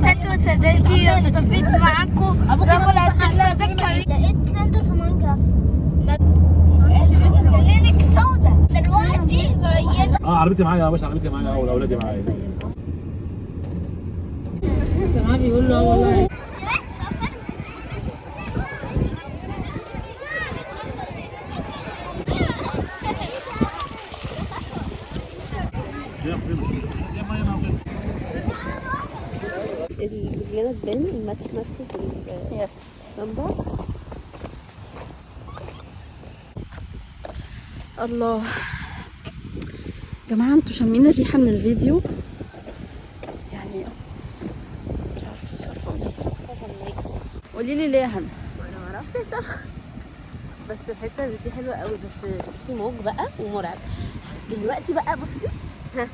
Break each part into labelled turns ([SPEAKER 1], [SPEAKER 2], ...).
[SPEAKER 1] أنساتي وسادتي، استفيد معاكم رجل التلفاز الكريم. لقيت سلندر في ماينكرافت. سنانك سودا دلوقتي.
[SPEAKER 2] عربيتي معايا يا باشا، عربيتي معايا واولادي معايا.
[SPEAKER 3] سمعه بيقول له والله.
[SPEAKER 4] رجلنا تبان الماتش ماتش في الصندوق.
[SPEAKER 5] الله جماعة، انتوا شامين الريحة من الفيديو؟ يعني مش عارفة اقول ايه. قولي لي ليه يا هنا؟
[SPEAKER 4] انا ما اعرفش يا سما، بس الحتة دي حلوة قوي. بس بصي موج بقى ومرعب دلوقتي بقى. بصي ها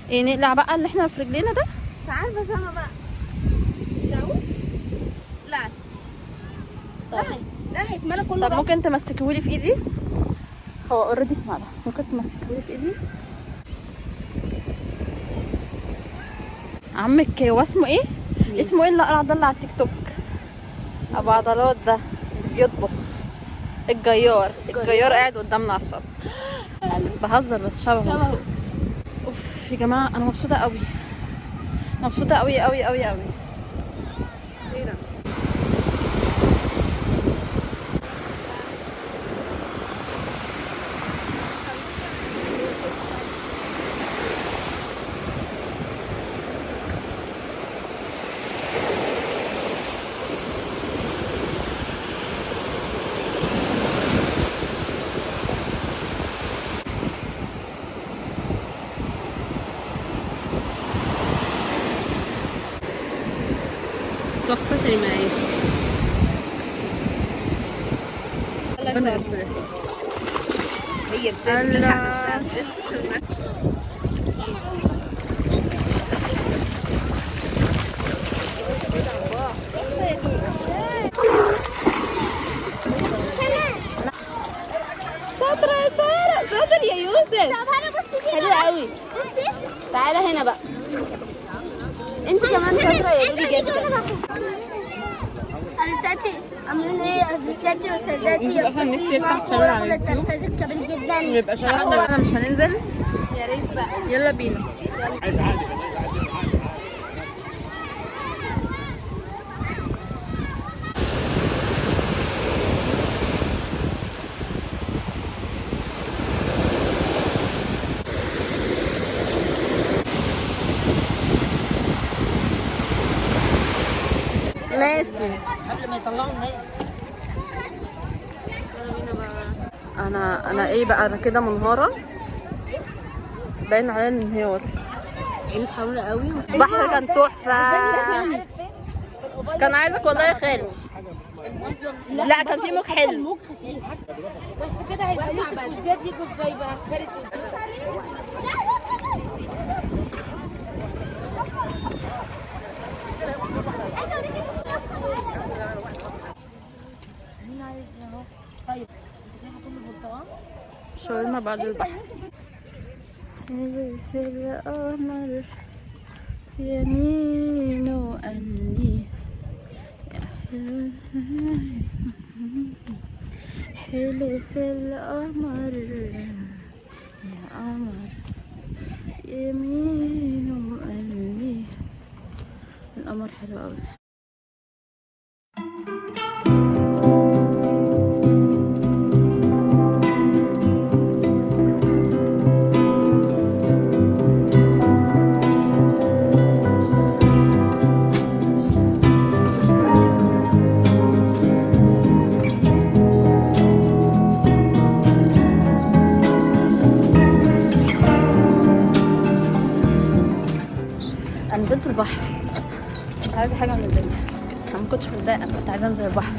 [SPEAKER 5] ايه، نقلع بقى اللي احنا في رجلينا ده؟
[SPEAKER 4] مش عارفه سما بقى. لا لا لا هيتملى كله.
[SPEAKER 5] طب ممكن تمسكيهولي في ايدي؟ هو already اتملى، ممكن تمسكيهولي في ايدي؟ عمك هو اسمه ايه؟ اسمه ايه اللي قرع ده اللي على التيك توك؟ ابو عضلات ده اللي بيطبخ، الجيار. الجيار قاعد قدامنا على الشط. بهزر بس شبهه. اوف يا جماعة، انا مبسوطة قوي، مبسوطة قوي قوي قوي قوي.
[SPEAKER 4] تحفة سينمائية. هي بتلحق. شاطرة يا سارة، شاطر يا يوسف.
[SPEAKER 1] طب انا بصي دي
[SPEAKER 4] حلوة قوي.
[SPEAKER 1] بصي
[SPEAKER 4] تعالى هنا بقى، انت كمان شاطرة يا لولي جدا.
[SPEAKER 1] أنساتي عاملين ايه؟ أنساتي وسادتي، استفيد معاكم رجل التلفاز الكبير جدا.
[SPEAKER 5] يبقى شغالنا انا مش هننزل.
[SPEAKER 4] يا ريت بقى،
[SPEAKER 5] يلا بينا.
[SPEAKER 2] عايز عقد.
[SPEAKER 5] ماشي
[SPEAKER 3] قبل ما يطلعوا الناس.
[SPEAKER 5] انا ايه بقى، انا كده منهارة، باين عليا الانهيار.
[SPEAKER 4] عينك حمرا قوي.
[SPEAKER 5] البحر كان تحفة، كان عايزك والله يا خالو. لا كان في موج حلو.
[SPEAKER 3] بس كده هيبقى يوسف وزياد يجوا ازاي بقى؟ فارس وزياد. مين عايز اهو؟ طيب انت جايبه كله برتقال؟
[SPEAKER 5] شاورما بعد البحر. في القمر يمينه قال لي يا حلو حلو في القمر يا قمر يمينه قال لي. القمر حلو قوي. انا نزلت البحر، مش عايزه حاجة من الدنيا. انا ما كنتش متضايقة، انا كنت عايزه انزل البحر.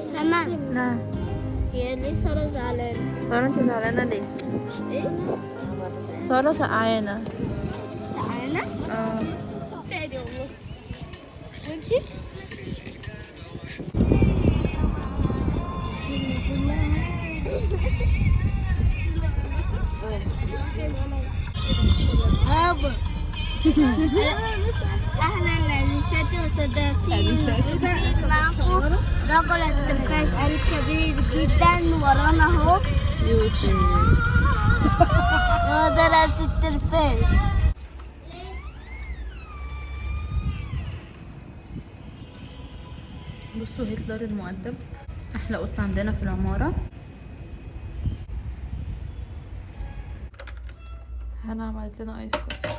[SPEAKER 1] سما،
[SPEAKER 5] نعم.
[SPEAKER 1] هي ليه سارة زعلانة؟
[SPEAKER 5] ساره انت زعلانة ليه؟
[SPEAKER 1] ايه؟
[SPEAKER 5] ساره سقعانه.
[SPEAKER 1] زعلانة؟
[SPEAKER 5] اه.
[SPEAKER 1] تاني والله. اهلا انساتي وسادتي، مستفيد معكم رجل التلفاز الكبير جدا ورانا اهو
[SPEAKER 5] يوسف.
[SPEAKER 1] هو ده رأس التلفاز.
[SPEAKER 5] بصوا هتلر المؤدب، احلى قطة عندنا في العمارة. هنا عملت لنا ice coffee.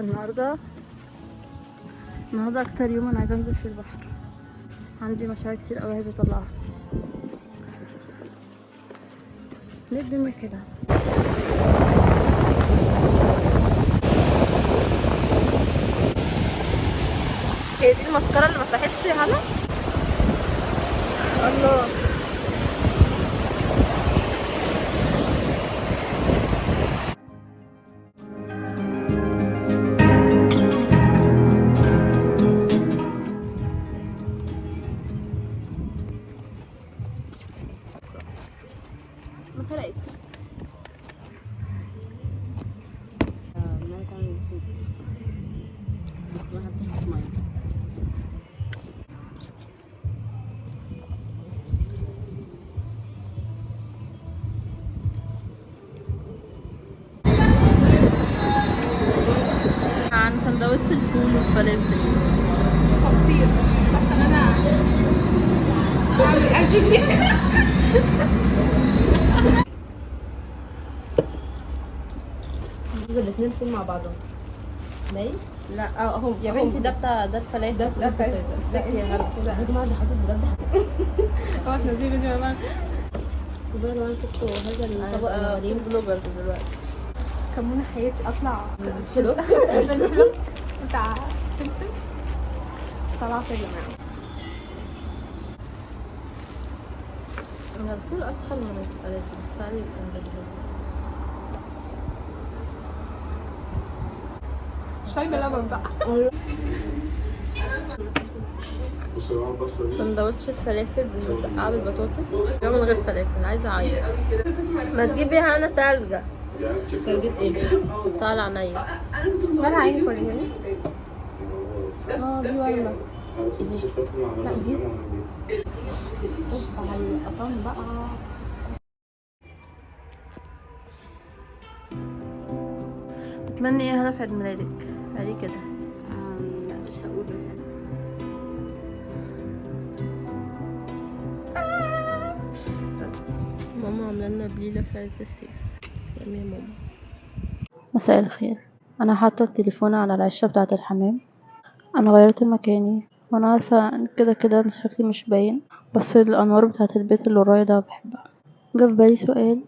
[SPEAKER 5] النهارده اكتر يوم انا عايزه انزل في البحر. عندي مشاعر كتير قوي عايزه اطلعها. ليه الدنيا كده؟ هي دي المسكره اللي مسحتش يا هنا؟ الله. ما فرقتش.
[SPEAKER 4] ماما تعمل صوت بس ما حطيتش مية.
[SPEAKER 5] عن سندوتش الفول والفلافل.
[SPEAKER 3] تقصير بس ان انا اعمل 1000 جنيه.
[SPEAKER 4] الاثنين فول مع بعضهم باين؟
[SPEAKER 3] لا اهو
[SPEAKER 5] يا بنتي ده بتاع ده الفلافل،
[SPEAKER 3] ده الفلافل.
[SPEAKER 5] ازيك يا هلا؟
[SPEAKER 4] يا جماعة ده حاطط بجد.
[SPEAKER 3] هو تنزلي فيديو يا جماعة.
[SPEAKER 4] والله لو انا شفت هذا الطبق الغريب
[SPEAKER 5] blogger دلوقتي.
[SPEAKER 3] كمونة حياتي اطلع
[SPEAKER 5] vlog.
[SPEAKER 3] في ال vlog بتاع سمسم. طلعت يا جماعة.
[SPEAKER 5] الفول اسخن من الفلافل، بس عادي بسندوتشات.
[SPEAKER 3] شاي بلبن بقى.
[SPEAKER 5] سندوتش الفلافل بالمسقعة بالبطاطس ده من غير فلافل. عايزة اعيط. ما تجيبي هنا تلجة.
[SPEAKER 4] تلجة ايه؟
[SPEAKER 5] طالع عينيا.
[SPEAKER 3] مالها عينك ولا ايه؟
[SPEAKER 5] اه دي ورمة.
[SPEAKER 4] لا دي اوبا على القطن بقى.
[SPEAKER 5] اتمنى ايه هنا في عيد ميلادك؟ ادي كده.
[SPEAKER 4] لا مش هقول بس
[SPEAKER 5] ماما عامله لنا بليلة في عز الصيف. تسلمي يا ماما.
[SPEAKER 6] مساء الخير. انا حاطه التليفون على العشه بتاعه الحمام. انا غيرت مكاني وانا عارفه ان كده كده شكلي مش باين، بس الانوار بتاعه البيت اللي ورايا ده بحبها. جه في بالي سؤال،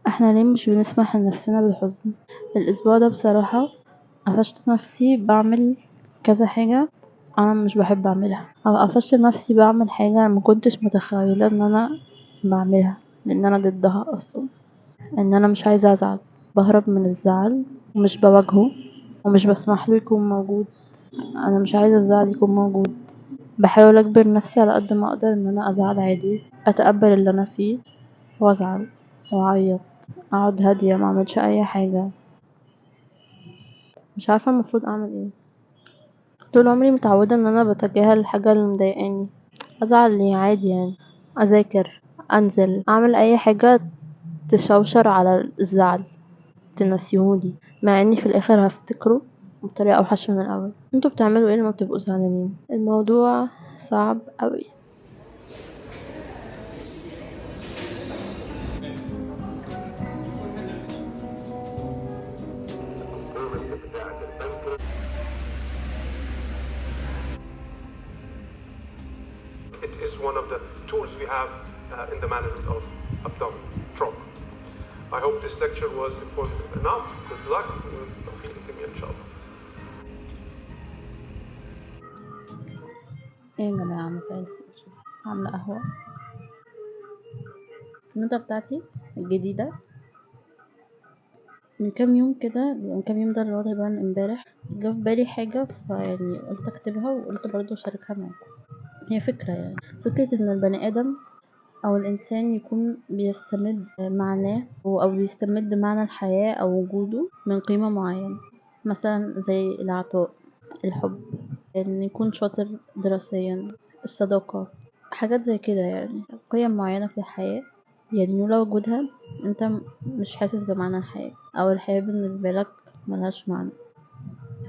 [SPEAKER 6] احنا ليه مش بنسمح لنفسنا بالحزن؟ الاسبوع ده بصراحة قفشت نفسي بعمل كذا حاجة انا مش بحب اعملها، او قفشت نفسي بعمل حاجة ما كنتش متخيله ان انا بعملها، لان انا ضدها اصلا. ان انا مش عايزه ازعل، بهرب من الزعل ومش بواجهه ومش بسمح له يكون موجود. انا مش عايزه الزعل يكون موجود. بحاول اجبر نفسي على قد ما اقدر ان انا ازعل عادي، اتقبل اللي انا فيه وازعل واعيط، اقعد هادية ما اعملش اي حاجة. مش عارفه المفروض اعمل ايه. طول عمري متعوده ان انا بتجاهل الحاجة اللي مضايقاني. ازعل ليه؟ عادي يعني، اذاكر، انزل، اعمل اي حاجة تشوشر على الزعل، تنسيهولي، مع اني في الاخر هفتكره بطريقة اوحش من الاول. انتوا بتعملوا ايه لما بتبقوا زعلانين؟ الموضوع صعب قوي.
[SPEAKER 7] It is one of the tools we have in the management of abdominal trauma. I hope this lecture was informative enough. Good luck والتوفيق للجميع إن شاء الله.
[SPEAKER 6] ايه يا جماعة، مساء الخير. عاملة قهوة النوتة بتاعتي الجديدة من كام يوم كده، من كام يوم ده اللي هو تقريبا امبارح جه في بالي حاجة، فيعني قلت اكتبها وقلت برضو اشاركها معاكم. هي فكرة، يعني فكرة ان البني ادم او الانسان يكون بيستمد معناه او بيستمد معنى الحياة او وجوده من قيمة معينة، مثلا زي العطاء، الحب، ان يكون شاطر دراسيا، الصداقة، حاجات زي كده، يعني قيم معينة في الحياة، يعني لولا وجودها انت مش حاسس بمعنى الحياة، او الحياة بالنسبة لك ملهاش معنى.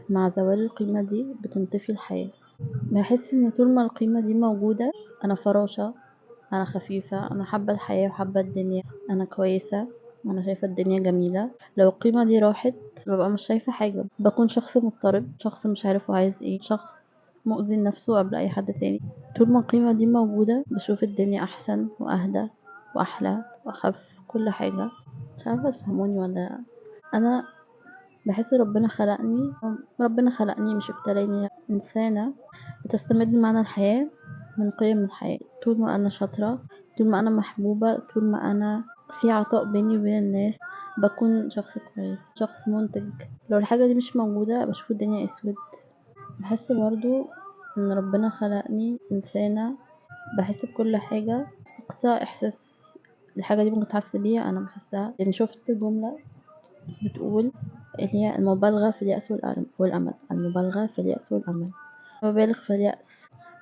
[SPEAKER 6] مع زوال القيمة دي بتنطفي الحياة. بحس ان طول ما القيمة دي موجودة انا فراشة، انا خفيفة، انا حابة الحياة وحابة الدنيا، انا كويسة، انا شايفة الدنيا جميلة. لو القيمة دي راحت ببقى مش شايفة حاجة، بكون شخص مضطرب، شخص مش عارف هو عايز ايه، شخص مؤذي لنفسه قبل اي حد تاني. طول ما القيمة دي موجودة بشوف الدنيا احسن واهدى واحلى واخف كل حاجة. مش عارفة تفهموني ولا لا. انا بحس ربنا خلقني، ربنا خلقني مش ابتلاني، انسانة بتستمد معنى الحياة من قيم الحياة. طول ما انا شاطرة، طول ما انا محبوبة، طول ما انا في عطاء بيني وبين الناس، بكون شخص كويس، شخص منتج. لو الحاجة دي مش موجودة بشوف الدنيا اسود. بحس برضو ان ربنا خلقني انسانة بحس بكل حاجة، اقصى احساس الحاجة دي ممكن تحس بيها انا بحسها. يعني شفت جملة بتقول اللي هي المبالغة في اليأس والأمل، المبالغة في اليأس والأمل. ببالغ في اليأس،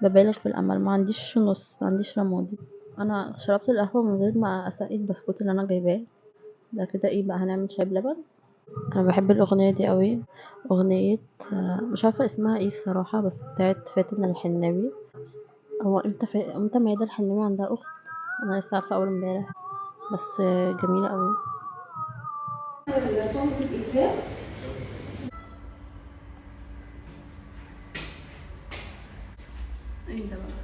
[SPEAKER 6] ببالغ في الأمل، ما عنديش نص، ما عنديش رمادي. أنا شربت القهوة من غير ما أسقي البسكوت اللي أنا جايباه ده. كده إيه بقى، هنعمل شاي بلبن. أنا بحب الأغنية دي قوي، أغنية مش عارفة اسمها إيه الصراحة، بس بتاعت فاتن الحناوي. هو امتى ميادة الحناوي عندها أخت؟ أنا لسه عارفة أول امبارح، بس جميلة قوي. ايه ده بقى؟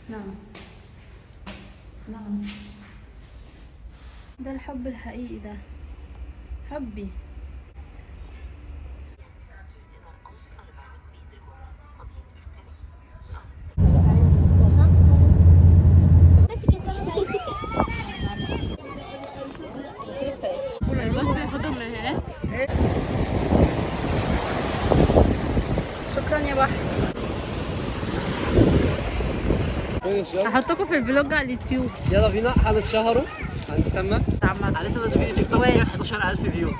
[SPEAKER 6] نعم نعم، ده الحب الحقيقي، ده حبي. شكرا يا بحر. هحطكم في ال vlog على اليوتيوب.
[SPEAKER 8] يلا بينا، هنتشهروا، هنتسمى. انا لسه بنزل فيديو تيك توك 11000 view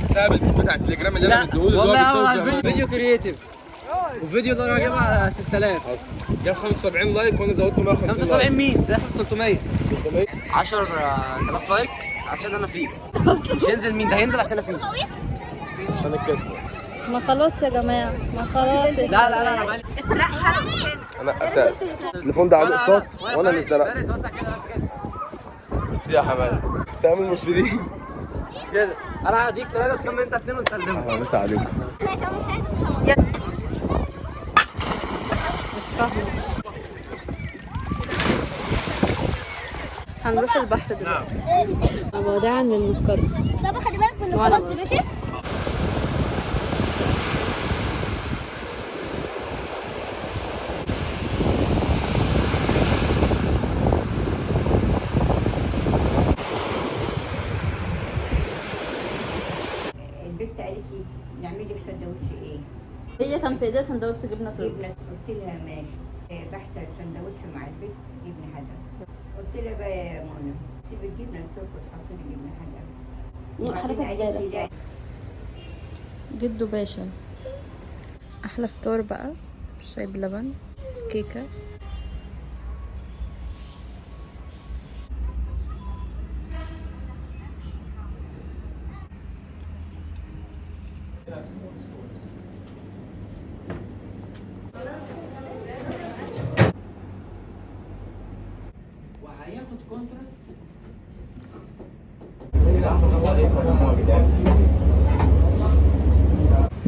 [SPEAKER 9] بسبب بتاع التليجرام اللي انا مديهوله،
[SPEAKER 8] والله فيديو creative، وفيديو اللي انا جايبها 6000
[SPEAKER 9] اصلا جاب 75 like وانا زودته 150
[SPEAKER 8] 75. مين ده؟ 300 10000 like عشان انا فيه. ينزل مين ده؟ هينزل عشان انا فيه،
[SPEAKER 9] عشان الكتف.
[SPEAKER 5] ما خلاص يا جماعة، ما خلاص.
[SPEAKER 8] لا لا لا
[SPEAKER 4] لا
[SPEAKER 9] انا اساس التليفون ده عليه اقساط وانا اللي سرقت. يا حبايبي سلام المرشدين
[SPEAKER 8] كده انا هديك 3 تكمل انت 2 ونسلمك.
[SPEAKER 9] مسا عليكم.
[SPEAKER 5] مش فاهمه. هنروح البحر دلوقتي.
[SPEAKER 4] وداعا للمسكرة.
[SPEAKER 1] بابا خلي بالك من الغلط، ماشي؟
[SPEAKER 3] البنت قالت لي نعمل لك سندوتش ايه؟
[SPEAKER 5] هي كان في ايديها سندوتش جبنه تركي.
[SPEAKER 3] جبنه. قلت لها ماشي. بحت سندوتش مع البنت جبنه حدق. قلت لها بقى يا منى سيب الجبنة التركي وتحطي لي جبنه حدق.
[SPEAKER 4] حركة زبالة.
[SPEAKER 6] جدو باشا. احلى فطار بقى، شاي بلبن، كيكة.
[SPEAKER 8] وهياخد contrast.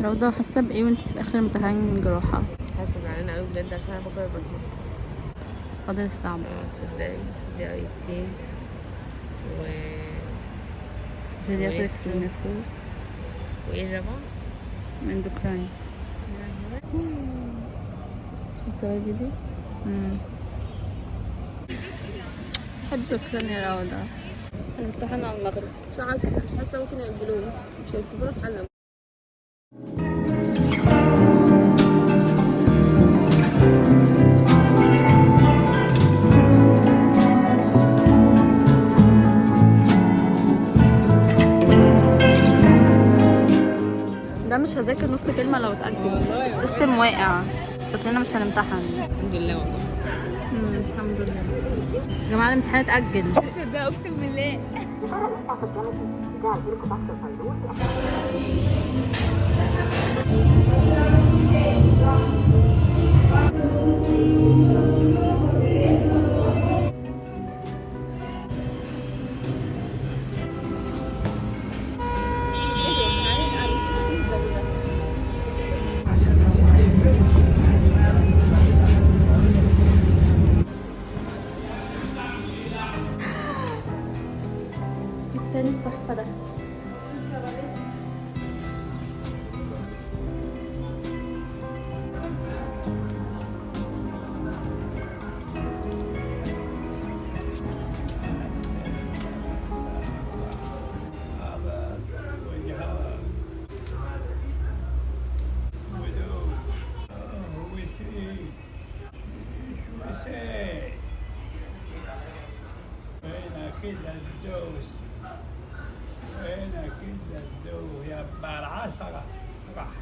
[SPEAKER 6] روضة، حاسة بإيه وانتي في آخر امتحان جراحة؟
[SPEAKER 10] حاسه زعلانة قوي بجد عشان انا بكره البطنه.
[SPEAKER 6] فاضل الصعب.
[SPEAKER 10] تصدقي GIT و
[SPEAKER 6] geriatrics و nephro.
[SPEAKER 10] وايه الرابعة؟
[SPEAKER 6] endocrine.
[SPEAKER 5] بتصوري فيديو؟ شكرا يا روضة. الامتحان على المغرب.
[SPEAKER 10] مش حاسه، مش حاسه، ممكن يأجلوه، مش هيسيبونا في حالنا.
[SPEAKER 5] ده مش هذاكر نص كلمة لو اتأجل. ال system واقع، شكلنا مش هنمتحن.
[SPEAKER 10] الحمد لله والله.
[SPEAKER 5] الحمد لله يا جماعة، الامتحان اتأجل.
[SPEAKER 10] مش هصدق، اقسم بالله.
[SPEAKER 5] التاني التحفة ده.
[SPEAKER 11] هنا كده الدوس، هنا كده الدو، يبقى 10 راح.